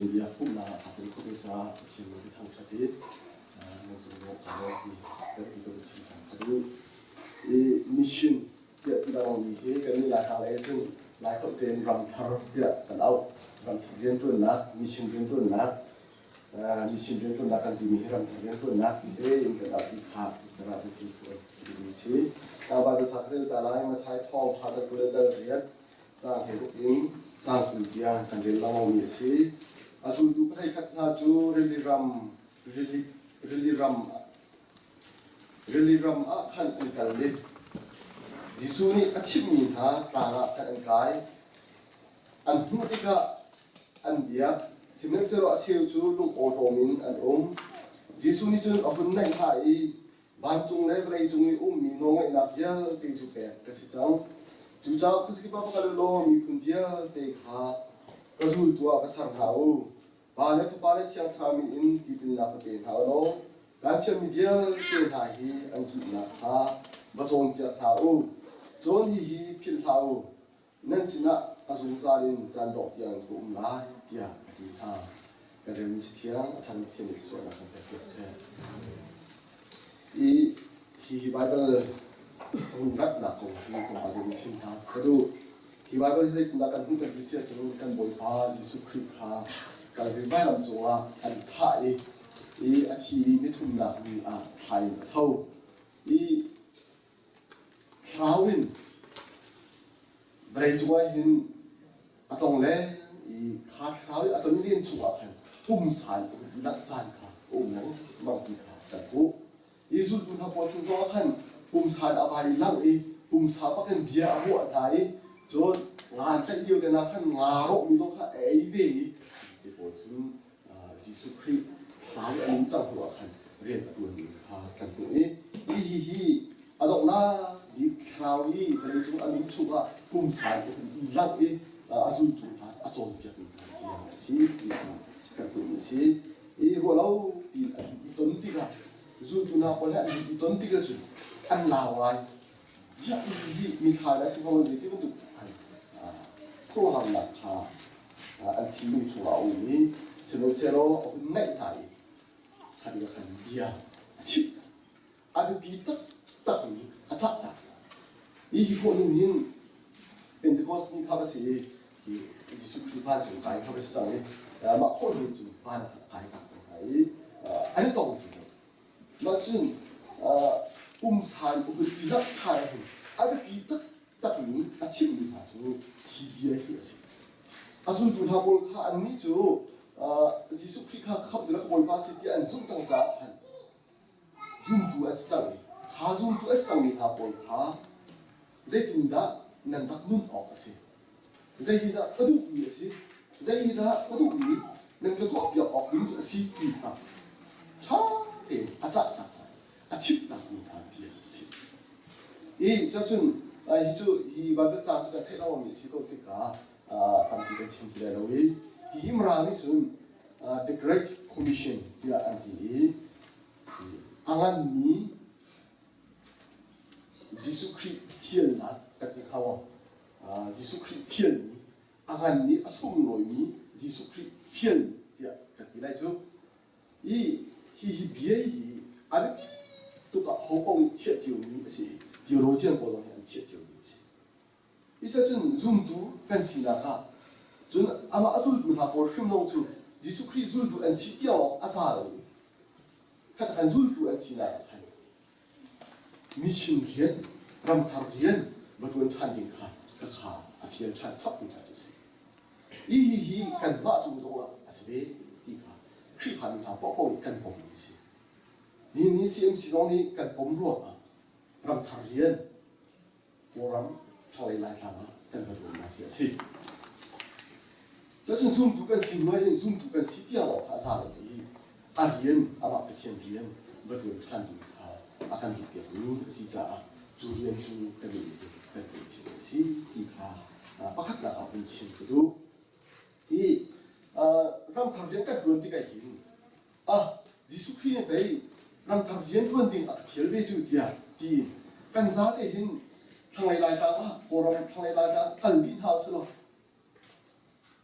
Biak pumhnak ah aa tel khawh ve caah Pathian min ka thangṭhat i nan cung zong kaa lawm ti pastor ti ka chim ṭhan ka duh. I mission tiah ti lengmangmi hi kannih Laitlang lei ahcun Laikholh tein ramthar tiah kan auh. Ramthar rianṭuannak, mission rianṭuannak, mission rianṭuannak kan timi hi ramthar rianṭuannak ti tein kan auh ti kha Pastor ah kan chim fuh duhmi a si. Bible ca ka rel ta lai Matthai thawngṭha dal 20 le dal riat Caang hleiruk in caang 20 tiang kan rel lengmangmi a si. A zultu pahleikhat hna cu rili ram, rili, rili ram, rili ram ah khan an kal i Jesuh nih a chimhmi hna tlang ah khan an kai. An hmuh tikah an biak, sihmanhsehlaw a cheu cu lung awṭawm in an um. Jesuh nih cun a hun naih hna i Vancung le vawleicung i ummi nawlngeihnak vialte cu pek ka si cang. Cucaah khuazakip ah va kal u law miphun vialte kha ka zultu ah va ser hna u. Pa le Fapa le Thiang Thlarau min in tipilnak va pe hna u law kaan fialmi vialte hna hi an zulhnak kha va cawnpiak hna u. Cun hihi philh hlah u, nan sinah a zungzal in caan dongh tiangin ka um lai tiah a ti hna. Kan relmi Cathiang a tharmi Pathian nih sualnak kan pekpiak seh. I hi Baibal hung ratnak kong hi tlawmpal deuh in chim hna ka duh. Hi Baibal hi zeitindah kan hmuh kan ti si ahcun kan Bawipa Jesuh Khrih kha Kalvary vailam cungah an thah i i a thi i nithumnak ni ah thla in a tho. I Thlarau in vawleicung ah hin a tlongleng i kha thlarau i a ton len chungah khan pumsa in lak caan kha a um lengmang ti kha kan hmuh. I zultu hna pawl sin zongah khan pumsa in a vai i langh i pumsa bak in bia a ruah hna i cun nga an tlaih lio te hna khan nga rawhmi zong kha a ei ve i te pawl cun Jesuh Khrih thlarau a nun cang hnuah khan rian a ṭuanmi kha kan hmuh i hihi hi a donghnak bik thlarau hi vawleicung a nun chungah pumsa in a hun i langh i a zultu hna a cawnpiakmi hna bia a si ti kha kan hmuhmi a si. I ruahlo piin an i ton tikah zultu hna pawl he an i ton tikah cun an lau ngai. Ziah hi mithla na si hnga zei ti bantuk an khuaruahharnak kha an thinlung chungah a um i sihmanhsehlaw a hun naih hna i kha tikah khan bia a chimh hna. A biapi taktakmi a cah hna. Hi hi khawh ning hin Pentecost ni kha va si i hi Jesuh Khrih vancung kai kha va si cang i mah khawh ning cu van ah a kai tak cang hna i an i tong ti lo. Mah cun pumsa in a hun i lak ṭhan ahhin a biapi taktakmi a chimhmi hna cu hi bia hi a si. A zultu hna pawl kha annih cu Jesuh Khrih kha khamhtu le ka Bawipa a si tiah an zumh cang caah khan zumtu an si cang i kha zumtu a si cangmi hna pawl kha zeitindah nan rak nun awk a si? Zei hi dah ka duhmi a si? Zei hi dah ka duhmi nan ka tuahpiak awk ding cu a si ti kha ṭha tein a cahtak hna a chimhtakmi hna bia a si. I cacun hi cu hi Baibal ca cu kan theih lengmangmi a si ko tikah tampi kan chim ti lai lo i hi Mirang nih cun The Great Commission tiah an ti i a nganmi Jesuh Khrih fialnak kan ti hnga maw? Jesuh Khrih fialmi, a ngan i a sunglawimi Jesuh Khrih fialmi tiah kan ti lai cu. I hihi bia hi a biapi tuk ah ho paoh nih chiah ciomi a si i theologian pawl zong nih an chiah ciomi a si. Cucun zumtu kan sinak ah cun amah a zultu hna pawl hrim zong cu Jesuh Khrih zultu an si tiang awk a za lo i khatakhan zultu an sinak ah khan mission rian, ramthar rian va ṭuan ṭhan ding kha ka kha a fial ṭhan chapmi hna cu a si. Hi hi hi kanmah cung zongah a si ve ti kha Khrihfami hna paohpaoh nih kan pommi a si. Nihin ni CMC zong nih kan pom ruangah ramthar rian Kawlram thlanglei Laitlang ah kan va ṭuannak hi a si. Cucun zumtu kan si hnu ahhin zumtu kan si tiang lawng kha a za lo i a rian amah Pathian rian va ṭuan ṭhan ding kha a kan duhpiakmi a si caah cu rian cu kan nih nih kan ṭuan cio a si ti kha pakhatnak ah hun chim ka duh. Hi ramthar rian kan ṭuan tikah hin ah Jesuh Khrih nih pei ramthar rianṭuan ding a ka fial ve cu tiah tiin kan zate hin thlanglei Laitlang ah Kawlram thlanglei Laitlang kal dih hna usih law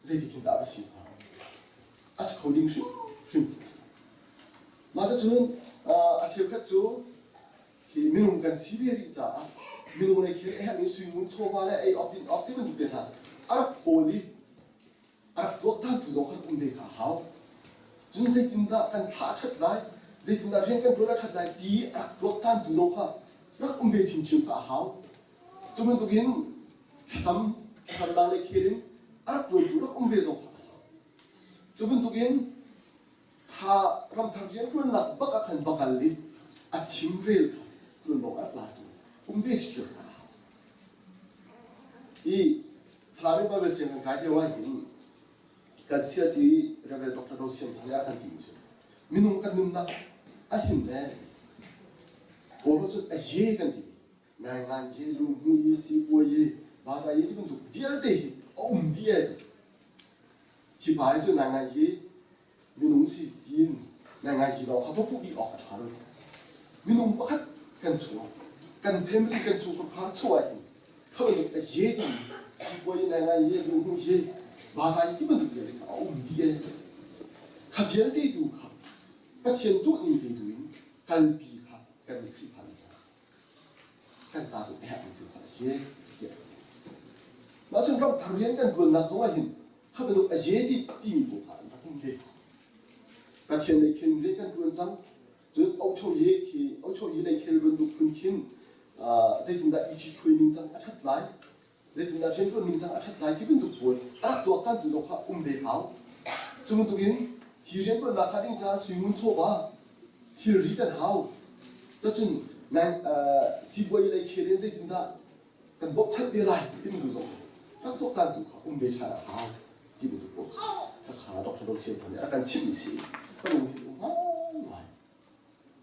zeitik hin dah va si hnga? kho ding hrimhrim a si. Mah cucun a cheukhat cu hi minung kan si ve rih caah minung lei khel a herhmi suingun chawva le ei awk din awk ti bantuk te hna a rak kawl i a rak tuaktantu zong kha um ve kha a hau. Cun zeitindah kan thlah a ṭhat lai, zeitindah rian kan ṭuan a ṭhat lai ti a rak tuaktantu zong kha rak um ve ṭhimṭhiam kha a hau. Cu bantukin thlacam thlacamnak lei khel in a rak ṭuantu rak um ve zong kha a hau. Cu bantukin kha ramthar rianṭuannak bak ah khan va kal i a chimrel kha ṭuanvo a rak latu um ve ṭhiam kha a hau. I Falam in Bible siang kan kai lio ah hin kan siaci Reverend Dr. Do Siam Thang nih a kan timi cu minung kan nunnak a hin le Kawl cun a ye kan ti ngaingai ye lu hmu ye sipuai ye bata ye ti bantuk vialte hi a um dih e hi pa hi cu ngaingai ye minung si tiin ngaingai hi lawng kha va puh dih awk a ṭha lo. Minung pakhat kan chungah kan family kan chungkhar chung ah hin kha bantuk a ye timi sipuai ngaingai ye luhnu ye bata ti bantuk vialte kha a um dih e. Kha vialte tu kha Pathian duhning te tu in kalpi kha kan Khrihfa mi hna kan ca cu a herhmi tu kha a si tiah. Mah cun ramthar rian kan ṭuannak zong ah hin kha bantuk a ye ti timi pawl kha an rak um ve. Pathian lei khin rian kan ṭuan cang. Cun ocho ye khi ocho ye lei khel bantuk phun khin zeitindah i ṭhi ning cang a ṭhat lai, zeitindah rianṭuan ning cang a ṭhat lai ti bantuk pawl a rak tuaktantu zong kha um ve hau. Cu bantukin hi rianṭuannak kha ding caah suingun chawva thilri kan hau. Cacun sipuai lei khel in zeitindah kan bawmhchanh te lai ti bantuk zong rak tuaktantu kha um ve ṭhan a hau ti bantuk pawl kha kha Dr. Do Sian Thang nih a kan chimhmi si ka lung hi um ngai.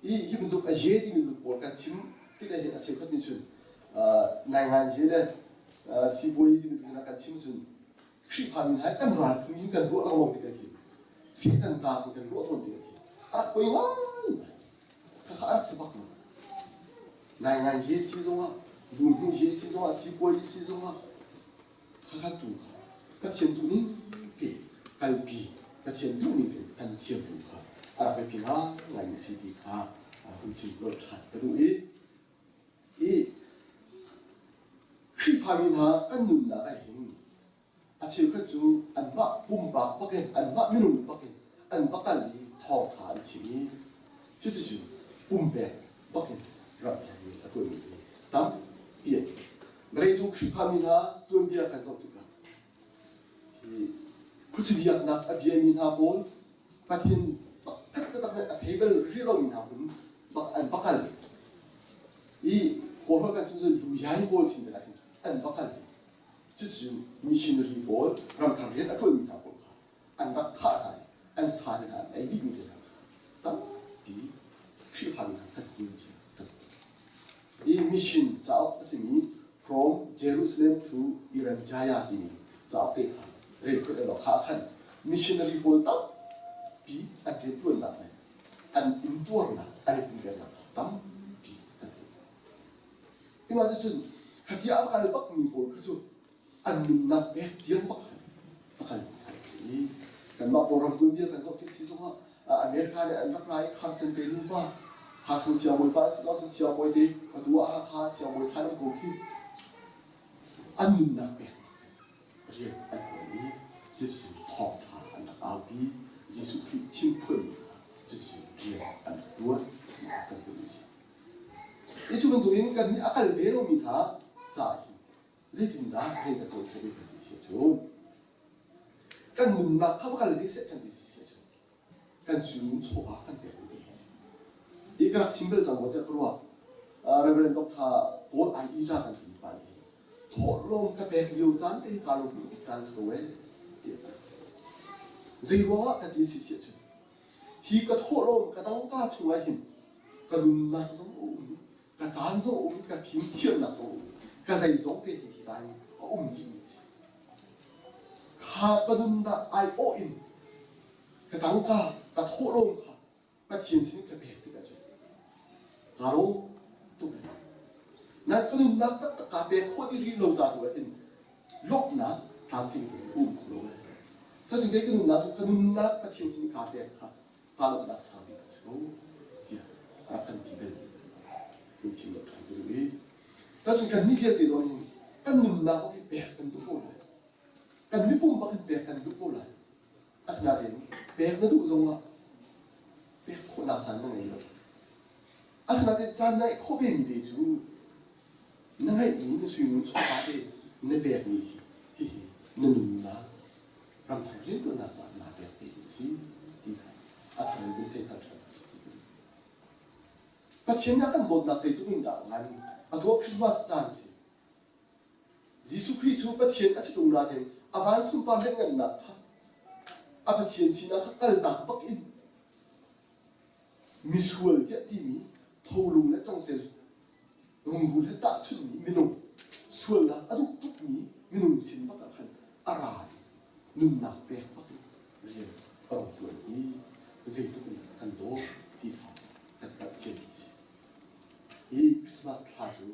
I hi bantuk a ye timi bantuk pawl kan chim tik ah hin a cheukhat nih cun naingan ye le sipuai ti bantuk in a kan chim cun Khrihfa mi hna kan ral phung in kan ruah lengmang tik ah hin Satan ta in kan ruah tawn tik ah hin a rak poi ngai khakha a rak si bak lo naingan ye si zongah lunghmu ye si zongah sipuai si zongah khakha tu kha Pathian duhning te kalpi Pathian duhning te kan thiam tu kha a rak biapi ngai mi si ti kha hun chim lawt ṭhan ka duh i i Khrihfami hna kan nunnak ah hin a cheukhat cu anmah pumpak bakin anmah minung bakin an va kal i thawngṭha an chim i cuticun pumpek bakin ramthlengmi a ṭuanmi hi tampi an um. Vawleicung Khrihfami hna tuanbia kan zoh tikah hi khuaci biaknak a biami hna pawl Pathian pakhat taktak nih a thei bal rih lomi hna hun bak an va kal i Kawlholh kan chim cun luyai pawl sin ah hin an va kal i cucu missionary pawl ramthar rian a ṭuanmi hna pawl kha an rak thah hna i an sa hna an ei dihmi te hna kha tampi Khrihfami hna kan kun kan i mission cauk a simi From Jerusalem to Irian Jaya timi cauk te kha rel khut law kha khan missionary pawl tampi an rianṭuannak le an intuarnak an i pumpeknak tampi kan hmuh. Ima cun khati a kal bakmi pawl khi cu an nunnak pek tiang bak khan a kal an si i kanmah Kawlram tuanbia kan zoh tik si zongah America nih an rak ra i Carson te nupa Carson siangbawi pa si cun siangbawi te atu ah Hakha siangbawi thlan an ko khi an nunnak pek rian an tuan i cuticun thawngṭha an rak aupi Jesuh Khrih chimphuanmi kha cuticun rian an rak tuan ti kha kan hmuh a si. Hi cu bantukin kan nih a kal ve lomi hna caah hin zeitindah rian kan tuan khawh ve kan ti si ahcun kan nunnak kha va kal ve seh kan ti si ahcun kan suyung chawva kan pek te a si. Hi ka rak chim bal cang maw tiah ka ruah. Reverend Dr. Paul I. Ita kan ti pa nih thawhlawm ka pek lio caan te hi kaa lawm bik caan si ko ee tiah ka zei ruangah ka ti si si ahcun hi ka thawhlawm ka tangka chungah hin ka nunnak zong a um i ka caan zong a um i ka fimthiamnak zong a um i ka zeizong te hi hika hin a um dihmi a si. Kha ka nunnak aiawh in ka tangka ka thawhlawm kha Pathian sin ka pek tik ahcun kaa lawm tuk ai. Nan ka nunnak taktak kaa pek khawh dih rih lo ca tu ah hin lawmhnak tlamtling tu hi um kho lo ai. Cucu kei ka nunnak cu ka nunnak Pathian sin ka. Kaa lawmhnak sang bik a si ko tiah a rak kan ti bal in chim lo ṭhan ka duh i cun kannih vialte zong hin kan nunnak hi pek kan duh ko lai. Kan mipum bak hin pek kan duh ko lai. Asinain pek na duh zongah pek khawhnak caan na ngei lo. Asinain caan na ngeih khawh vemi te cu na ngeihmi na suingun chawva te na pekmi hi hihi na nunnak ramthar rianṭuannak caah naa pek ve mi a si ti kha a thar in kan thei hngal ṭhan a si ti ka duh. Pathian nih a kan dawtnak zeitluk in dah ngan atu ah Christmas caan a si. Jesuh Khrih cu Pathian a si ṭung nain a van sunpar lianhngannak kha a Pathian sinak kha kaltak bak in misual tiah timi tholung le cangcel rungrul he tahchunhmi minung sualnak a duh tukmi minung sin bak ah khan a ra i nunnak pek bak in rian a rak ṭuan i zeitluk in dah kan dawt ti kha kan hngalh ciami a si. Hi Christmas thla cu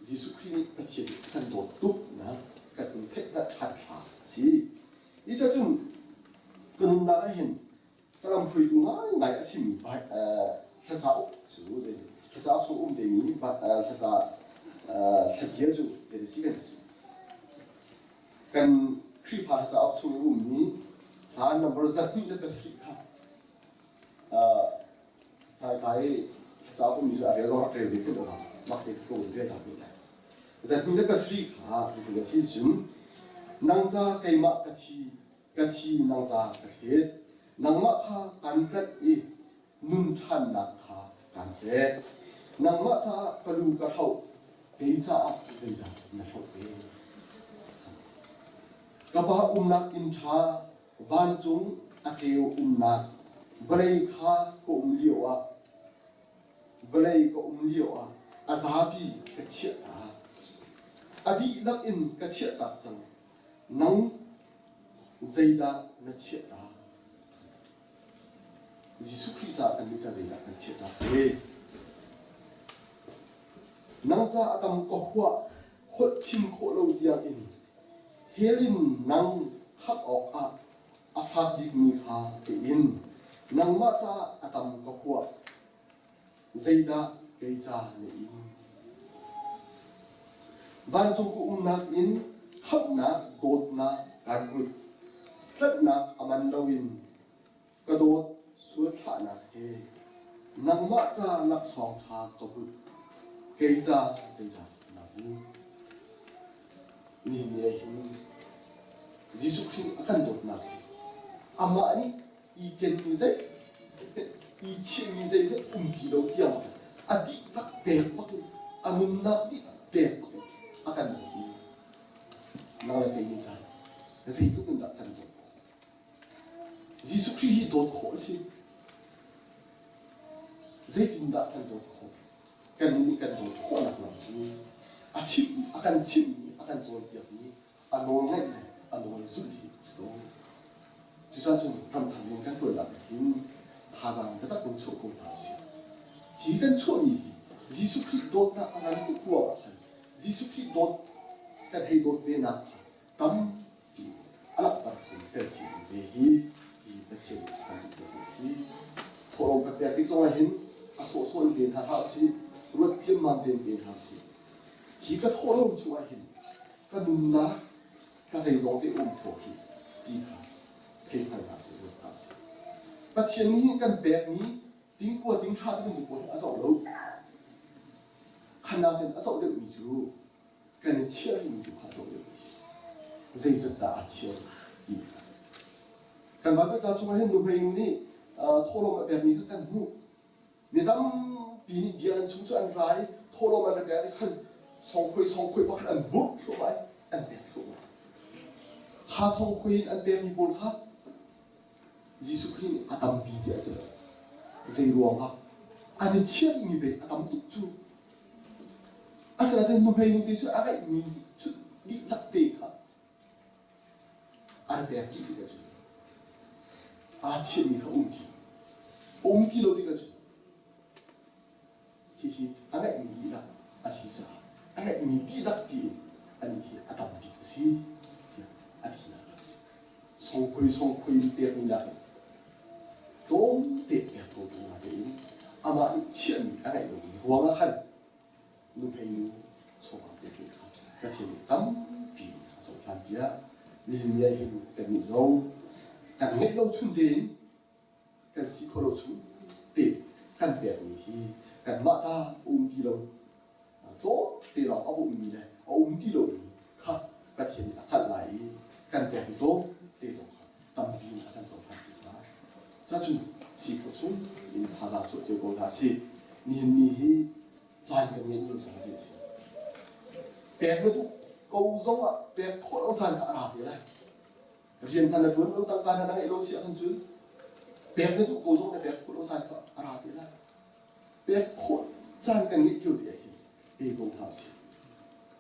Jesuh Khrih nih Pathian nih a kan dawt tuknak kan in theihhngalh ṭhan thla a si. Hi ca cun ka nunnak ah hin ka lamhruaitu ngaingai a simi hla cauk cu hla cauk chung um vemi hla hlatia cu zei si kan si. Kan Khrihfa hla cauk chung i ummi hla number 207 kha hmaika i hla cauk ummi cu a rel zong rak rel ve hmanh ulaw mak te ko in rel ta hmanh lai. 207 kha zeitin a si cun nang ca keimah ka thi Ka thi nang ca ka thlet. Nangmah kha kan tlanh i nun ṭhannak kha kaan pek. Nangmah caah ka lu ka hloh, kei caah zeidah na hloh ve? Ka pa umnak inn ṭha, vancung a ceu umnak vawlei kha ka um lioah vawlei ka um lioah a zapi ka chiahtak. A dihlak in ka chiahtak cang. Nang zeidah na chiah ta? Jesuh Khrih caah kan nih tah zeidah kan chiah ta ve? Nang ca a tam ka huah holh chim khawh lo tiang in hell in nang khamh awkah a fak bikmi kha ka in. Nangmah caah a tam ka huah Zeidah kei ca na in? Vancung ka umnak in khamhnak dawtnak kaan put. Tlanhnak a man loin ka dawt sualthlahnak he nangmah ca laksawng ṭha ka put. Kei ca zeidah na put? Nihin ni ah hin Jesuh Khrih a kan dawtnak hi amah nih i kenmi zeihmanh i chiahmi zeihmanh um ti lo tiang a dihlak pek bak in a nunnak dihlak pek bak in a kan dawt i nang le kei nih tah zeitluk in dah kan dawt khawh Jesuh Khrih hi dawt khawh a si zeitindah kan dawt khawh kannih nih kan dawt khawhnak lam cu a chimh a kan chimhmi a kan cawnpiakmi a nawl ngaih le a nawl zulh hi a si ko. Cucaah cun ramthar rian kan ṭuannak ah hin thazaang biatak in chuah ko hna usih. Hi kan chuahmi hi Jesuh Khrih dawtnak a ngan tuk ruangah khan Jesuh Khrih dawt kan hei dawt venak kha tampi a langhter kho kan si ve hi hi Pathian nih a kan duhpiakmi a si. Thawhlawm kan pek tik zongah hin a sawhsawh in pe hna hlah usih, ruat ciammam tein pe hna usih. Hi ka thawhlawm chungah hin ka nunnak ka zeizong te um khawh hi ti kha thei hngal hna sih ruat hna sih. Pathian nih hin kan pekmi tingkua tinghra ti bantuk pawl hi a zoh lo. Khanakin a zoh deuhmi cu kan i chiah rihmi tu kha a zoh deuhmi si. Zeizat dah aa chiah rih ti kha a zoh. Kan Baibal ca chungah hin nuhmei nu nih thawhlawm a pekmi kha kan hmuh. Mi tampi nih biakinn chung cu an ra i thawhlawm an ra pek i khan songkhoi songkhoi pakhat an burh thluahmah i an pek thluahmah. Kha songkhoi in an pekmi pawl kha Jesuh Khrih nih a tampi tiah a ti lo. Zei ruangah? An i chiahmi pei a tam tuk cu. Asinain nuhmei nu te cu a ngeihmi cu dihlak te kha An pek dih tikah cun aa chiahmi kha um ti um ti lo tikah cun hihi a ngeihmi dihlak a si caah a ngeihmi dihlak tiin anih hi a tam bik a si tiah a tinak a si. Songkhoi songkhoi in pekmi nakin. Tlawmte pek ko ṭung natein amah nih chiahmi a ngeih lomi ruangah khan nuhmei nu chawva pek in kha Pathian nih tampi a cohlan piak. Nihin ni ah hin kannih zong kan ngeih lo chung tein kan si khawh lo chung te kan pekmi hi kanmah ta um ti lo tlawmte lawng a ummi le a um ti lomi kha Pathian nih a hngalh lai i kan pekmi tlawmte zong kha tampi in a kan cohlan piak lai. Cacun si khawh chung in thazaang chuah cio ko hna sih. Nihin ni hi caan kan ngeih lio caan te a si. Pek na duh ko zong ah pek khawh lo caan kha a ra te lai. Rian hna na ṭuan lo, tangka hna na ngeih lo si ahcun cun pek na duh ko zong na pek khawh lo caan kha a ra te lai. Pek khawh caan kan ngeih lio te ah hin pe ko hna usih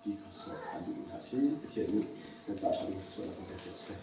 ti kha sawm an duhmi hna si. Pathian nih kan ca ṭha ding sual a kan pek piak seh.